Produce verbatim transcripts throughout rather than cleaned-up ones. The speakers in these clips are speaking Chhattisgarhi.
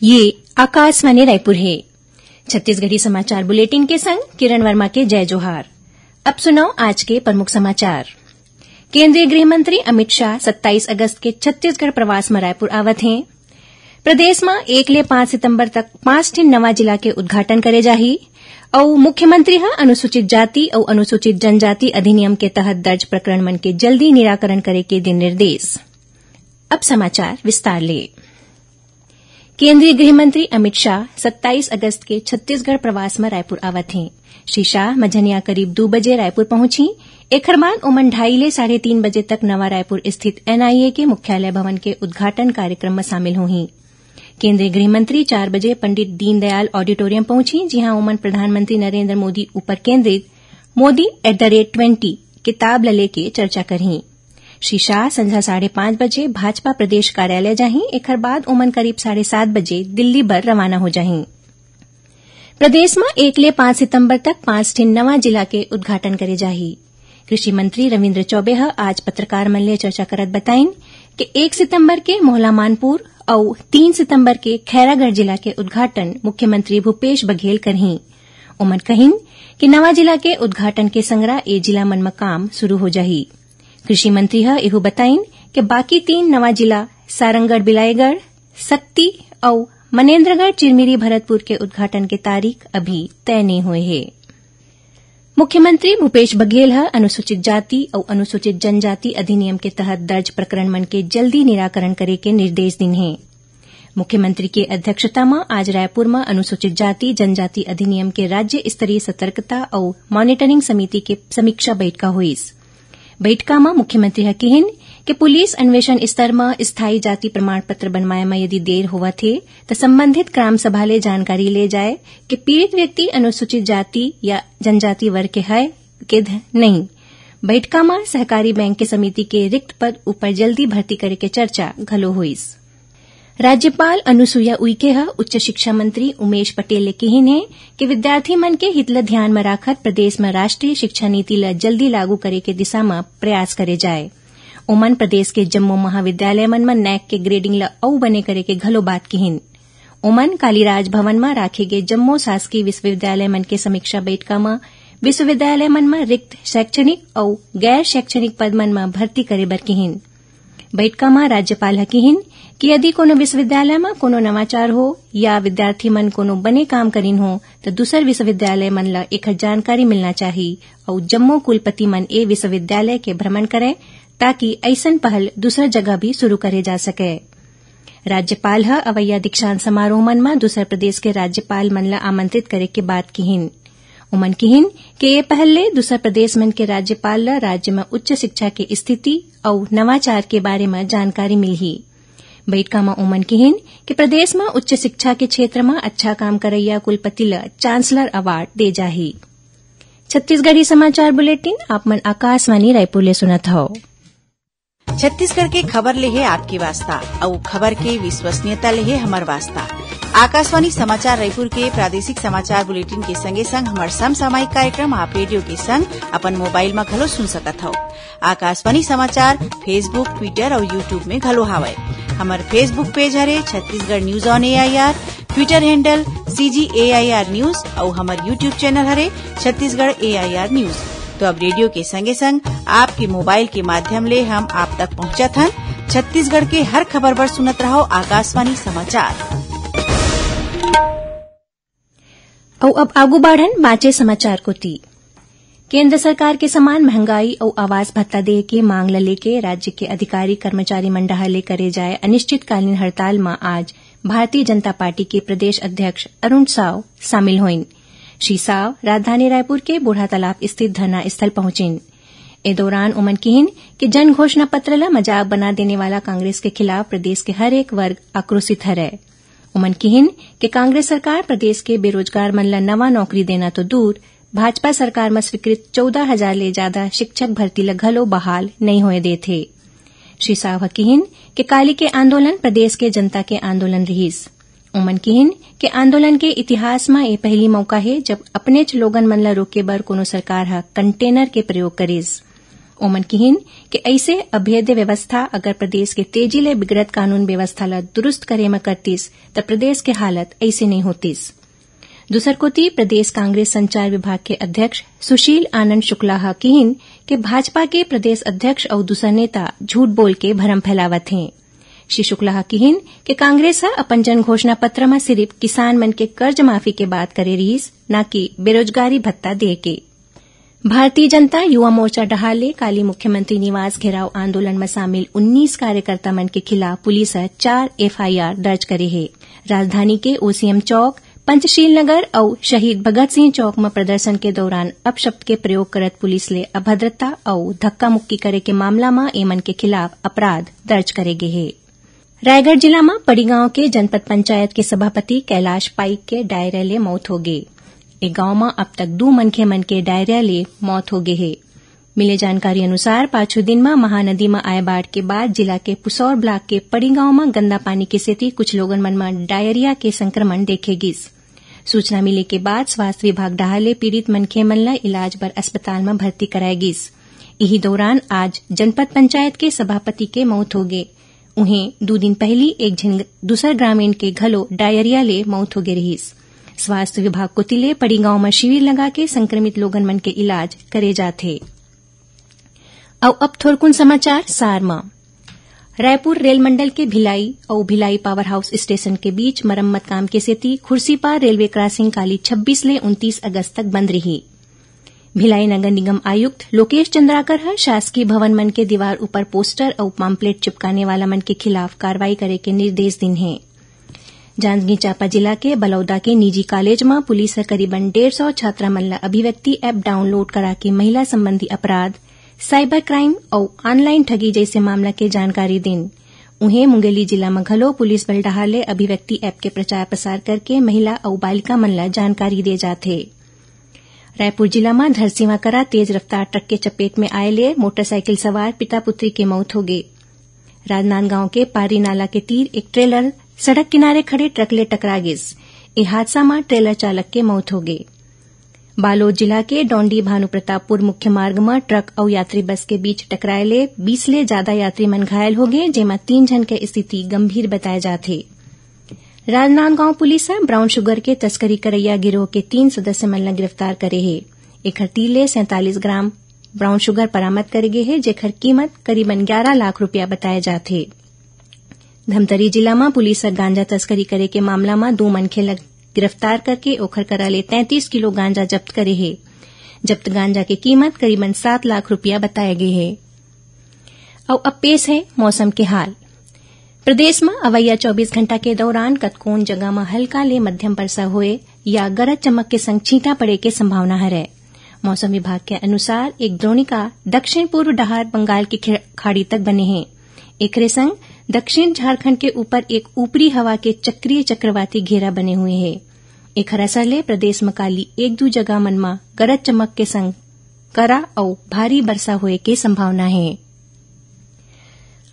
ये आकाशवाणी रायपुर हे। छत्तीसगढ़ी समाचार बुलेटिन के संग किरण वर्मा के जय जोहार। अब सुनव आज के प्रमुख समाचार। केंद्रीय गृह मंत्री अमित शाह सत्ताईस अगस्त के छत्तीसगढ़ प्रवास म रायपुर आवत हें। प्रदेश म एक ले पांच सितंबर तक पांच ठिन नवा जिला के उद्घाटन करे जाही। अउ मुख्यमंत्री ह अनुसूचित जाति अउ अनुसूचित जनजाति अधिनियम के तहत दर्ज प्रकरण मन के जल्दी निराकरण करे के दिन निर्देश। अब समाचार विस्तार ले। केंद्रीय गृह मंत्री अमित शाह सत्ताईस अगस्त के छत्तीसगढ़ प्रवास म रायपुर आवत हें। श्री शाह मझनिया करीब दू बजे रायपुर पहुंचही। एखर बाद ओमन ढाई ले साढ़े तीन बजे तक नवा रायपुर स्थित एनआईए के मुख्यालय भवन के उद्घाटन कार्यक्रम म शामिल होही। केंद्रीय गृह मंत्री चार बजे पंडित दीनदयाल ऑडिटोरियम पहुंचही, जिहां ओमन प्रधानमंत्री नरेंद्र मोदी ऊपर केंद्रित Modi at the rate twenty किताब ल लेके चर्चा करही। श्री शाह संझा साढ़े पांच बजे भाजपा प्रदेश कार्यालय जाही। एखर बाद ओमन करीब साढ़े सात बजे दिल्ली बर रवाना हो जाही। प्रदेश म एक ले पांच सितंबर तक पांच ठिन नवा जिला के उद्घाटन करे जाही। कृषि मंत्री रविंद्र चौबे ह आज पत्रकार मन ले चर्चा करत बताइन कि एक सितंबर के मोहला मानपुर अउ तीन सितंबर के खैरागढ़ जिला के उद्घाटन मुख्यमंत्री भूपेश बघेल करही। ओमन कहिन कि नवा जिला के उद्घाटन के संगरा ए जिला मन म काम शुरू हो जाही। कृषि मंत्री ह एहू बताइन कि बाकी तीन नवा जिला सारंगढ़ बिलाईगढ़, सक्ती अउ मनेन्द्रगढ़ चिरमिरी भरतपुर के उद्घाटन के तारीख अभी तय नइ होए हे। मुख्यमंत्री भूपेश बघेल ह अनुसूचित जाति अउ अनुसूचित जनजाति अधिनियम के तहत दर्ज प्रकरण मन के जल्दी निराकरण करे के निर्देश दिन हे। मुख्यमंत्री के अध्यक्षता म आज रायपुर म अनुसूचित जाति जनजाति अधिनियम के राज्य स्तरीय सतर्कता अउ मॉनिटरिंग समिति के समीक्षा बैठका होइस। बैठका म मुख्यमंत्री ह किहिन कि पुलिस अन्वेषण स्तर म स्थायी जाति प्रमाण पत्र बनवाए म यदि देर होवत हे, त संबंधित ग्राम सभा ले जानकारी ले जाए कि पीड़ित व्यक्ति अनुसूचित जाति या जनजाति वर्ग के हय के ध-, नहीं। बैठका म सहकारी बैंक के समिति के रिक्त पद ऊपर जल्दी भर्ती करे के चर्चा घलो होइस। राज्यपाल अनुसुईया उइके ह उच्च शिक्षा मंत्री उमेश पटेल ले किहिन हे कि विद्यार्थी मन के हित ल ध्यान म राखत प्रदेश म राष्ट्रीय शिक्षा नीति ल जल्दी लागू करे के दिशा म प्रयास करे जाए। ओमन प्रदेश के जम्मो महाविद्यालय मन म नैक के ग्रेडिंग ल अउ बने करे के घलो बात किहिन। ओमन काली राजभवन म राखे गे जम्मो शासकीय विश्वविद्यालय मन के समीक्षा बैठका म विश्वविद्यालय मन म रिक्त शैक्षणिक अउ गैर शैक्षणिक पद मन म भर्ती करे बर किहिन। बैठका म राज्यपाल ह किहिन कि यदि कोनो विश्वविद्यालय म कोनो नवाचार हो या विद्यार्थी मन कोनो बने काम करिन हो, त दूसर विश्वविद्यालय मन ल एखर जानकारी मिलना चाही अउ जम्मो कुलपति मन ए विश्वविद्यालय के भ्रमण करय, ताकि अइसन पहल दूसर जगह भी शुरू करे जा सकय। राज्यपाल ह अवइया दीक्षांत समारोह मन म दूसर प्रदेश के राज्यपाल मन ल आमंत्रित करे के बात किहिन। ओमन किहिन कि ए पहल ले दूसर प्रदेश मन के राज्यपाल ल राज्य म उच्च शिक्षा के स्थिति अउ नवाचार के बारे म जानकारी मिलही। बैठका म ओमन किहिन कि प्रदेश म उच्च शिक्षा के क्षेत्र म अच्छा काम करइया कुलपति ल चांसलर अवार्ड दे जाही। छत्तीसगढ़ी समाचार बुलेटिन आप मन आकाशवाणी रायपुर ले सुनत हव। छत्तीसगढ़ के खबर ले हे आपके वास्ता, अउ खबर के विश्वसनीयता ले हे हमर वास्ता। आकाशवाणी समाचार रायपुर के प्रादेशिक समाचार बुलेटिन के संगे संग हमर समसामयिक कार्यक्रम आप रेडियो के संग अपन मोबाइल म घलो सुन सकत हव। आकाशवाणी समाचार Facebook, Twitter अउ YouTube में घलो हावय। हमर Facebook पेज हरे Chhattisgarh news on AIR, Twitter handle CG AIR news अउ हमर YouTube चैनल हरे छत्तीसगढ़ एआईआर न्यूज। तो अब रेडियो के संगे संग आपके मोबाइल के माध्यम ले हम आप तक पहुंचत हन। छत्तीसगढ़ के हर खबर बर सुनत रहव आकाशवाणी समाचार। अउ अब आगू बाढ़न बांचे समाचार कोति। केंद्र सरकार के समान महंगाई अउ आवास भत्ता देय के मांग ल लेके राज्य के अधिकारी कर्मचारी मन डहार ले करे जाए अनिश्चितकालीन हड़ताल म आज भारतीय जनता पार्टी के प्रदेश अध्यक्ष अरुण साव शामिल होइन। श्री साव राजधानी रायपुर के बूढ़ा तालाब स्थित धरना स्थल पहुंचिन। ए दौरान उमन किहिन कि जन घोषणा पत्र ल मजाक बना देने वाला कांग्रेस के खिलाफ प्रदेश के हर एक वर्ग आक्रोशित हरय। उमन किहिन कि कांग्रेस सरकार प्रदेश के बेरोजगार मन ल नवा नौकरी देना तो दूर, भाजपा सरकार म स्वीकृत चौदह हजार ले जादा शिक्षक भर्ती ल घलो बहाल नइ होए देत हे। श्री साव ह किहिन कि काली के आंदोलन प्रदेश के जनता के आंदोलन रिहिस। उमन किहिन कि आंदोलन के इतिहास म ए पहली मौका हे, जब अपनेच लोगन मन ल रोके बर कोनो सरकार ह कंटेनर के प्रयोग करिस। ओमन किहिन कि अइसे अभेद्य व्यवस्था अगर प्रदेश के तेजी ले बिगड़त कानून व्यवस्था ल दुरुस्त करे म करतिस, त प्रदेश के हालत अइसे नइ होतिस। दूसर कोति, प्रदेश कांग्रेस संचार विभाग के अध्यक्ष सुशील आनंद शुक्ला ह किहिन कि भाजपा के प्रदेश अध्यक्ष अउ दूसर नेता झूठ बोल के भरम फैलावत हें। श्री शुक्ला ह किहिन कि कांग्रेस ह अपन जन घोषणा पत्र म सिरिफ किसान मन के कर्ज माफी के बात करे रिहिस, न कि बेरोजगारी भत्ता दे के। भारतीय जनता युवा मोर्चा डहार ले काली मुख्यमंत्री निवास घेराव आंदोलन म शामिल उन्नीस कार्यकर्ता मन के खिलाफ पुलिस ह चार एफआईआर दर्ज करे हे। राजधानी के ओसीएम चौक, पंचशील नगर अउ शहीद भगत सिंह चौक म प्रदर्शन के दौरान अपशब्द के प्रयोग करत पुलिस ले अभद्रता अउ धक्का मुक्की करे के मामला म एमन के खिलाफ अपराध दर्ज करे गे हे। रायगढ़ जिला म पड़ीगांव के जनपद पंचायत के सभापति कैलाश पाइक के डायरिया ले मौत होगे। ए गांव म अब तक दू मनखे मन के डायरिया ले मौत होगे हे। मिले जानकारी अनुसार, पाछू दिन म महानदी म आए बाढ़ के बाद जिला के पुसौर ब्लॉक के पड़ीगांव म गंदा पानी के सेती कुछ लोगन मन म डायरिया के संक्रमण देखे गिस। सूचना मिले के बाद स्वास्थ्य विभाग डहार ले पीड़ित मनखे मन ल इलाज बर अस्पताल म भर्ती कराए गिस। इही दौरान आज जनपद पंचायत के सभापति के मौत होगे। उहें, दू दिन पहिली एक झिन दूसर ग्रामीण के घलो डायरिया ले मौत होगे रिहिस। स्वास्थ्य विभाग कोति ले पड़ीगांव म शिविर लगा के संक्रमित लोगन मन के इलाज करे जात हे। अउ अब थोरकुन समाचार सार म। रायपुर रेल मंडल के भिलाई अउ भिलाई पावर हाउस स्टेशन के बीच मरम्मत काम के सेती खुर्सीपार रेलवे क्रॉसिंग काली छब्बीस ले उनतीस अगस्त तक बंद रही। भिलाई नगर निगम आयुक्त लोकेश चंद्राकर ह शासकीय भवन मन के दीवार ऊपर पोस्टर अउ पम्पलेट चिपकाने वाला मन के खिलाफ कार्रवाई करे के निर्देश दिन हे। जांजगीर चांपा जिला के बलौदा के निजी कॉलेज म पुलिस ह करीबन डेढ़ सौ छात्रा मन ल अभिव्यक्ति ऐप डाउनलोड करा के महिला संबंधी अपराध, साइबर क्राइम अउ ऑनलाइन ठगी जइसे मामला के जानकारी दिन। उहें, मुंगेली जिला म घलो पुलिस बल डहार ले अभिव्यक्ति ऐप के प्रचार प्रसार करके महिला अउ बालिका मन ल जानकारी दे जात हे। रायपुर जिला म धरसीवा करा तेज रफ्तार ट्रक के चपेट में आए ले मोटरसाइकिल सवार पिता पुत्री के मौत होगे। राजनांदगांव के पारी नाला के तीर एक ट्रेलर सड़क किनारे खड़े ट्रक ले टकरा गिस। ए हादसा म ट्रेलर चालक के मौत होगे। बालोद जिला के डौंडी भानुप्रतापपुर मुख्य मार्ग म ट्रक अउ यात्री बस के बीच टकराए ले बीस ले जादा यात्री मन घायल होगे, जेमा तीन झन के स्थिति गंभीर बताए जात हे। राजनांदगांव पुलिस ह ब्राउन शुगर के तस्करी करइया गिरोह के तीन सदस्य मन ल गिरफ्तार करे हे। एखर तीर ले सैंतालीस ग्राम ब्राउन शुगर बरामद करे गे हे, जेखर कीमत करीबन ग्यारह लाख रुपया बताए जात हे। धमतरी जिला म पुलिस ह गांजा तस्करी करे के मामला म दू मनखे ल गिरफ्तार करके ओखर करा ले तैंतीस किलो गांजा जब्त करे हे। जब्त गांजा के कीमत करीबन सात लाख रुपया बताए गे हे। अउ अब पेश हे मौसम के हाल। प्रदेश म अवइया चौबीस घंटा के दौरान कतकोन जगह म हल्का ले मध्यम बरसा होए या गरज चमक के संग छींटा पड़े के संभावना हरय। मौसम विभाग के अनुसार, एक द्रोणिका दक्षिण पूर्व डहार बंगाल के खि-, खाड़ी तक बने हे। एकरे संग दक्षिण झारखंड के ऊपर एक ऊपरी हवा के चक्रीय चक्रवाती घेरा बने हुए हे। एखर असर ले प्रदेश म काली एक दू जगह मन म गरज चमक के संग करा अउ भारी बरसा होए के संभावना हे।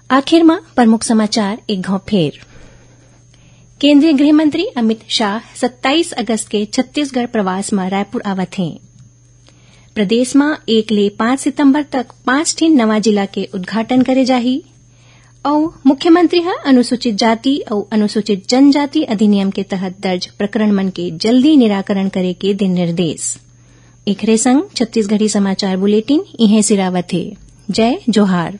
आखिर म प्रमुख समाचार एक घाव फेर। केंद्रीय गृह मंत्री अमित शाह सत्ताईस अगस्त के छत्तीसगढ़ प्रवास म रायपुर आवत हें। प्रदेश म एक ले पाँच सितंबर तक पाँच ठिन नवा जिला के उद्घाटन करे जाही। अउ मुख्यमंत्री ह अनुसूचित जाति अउ अनुसूचित जनजाति अधिनियम के तहत दर्ज प्रकरण मन के जल्दी निराकरण करे के दे निर्देश। एखरे संग छत्तीसगढ़ी समाचार बुलेटिन इहें सिरावत हे। जय जोहार।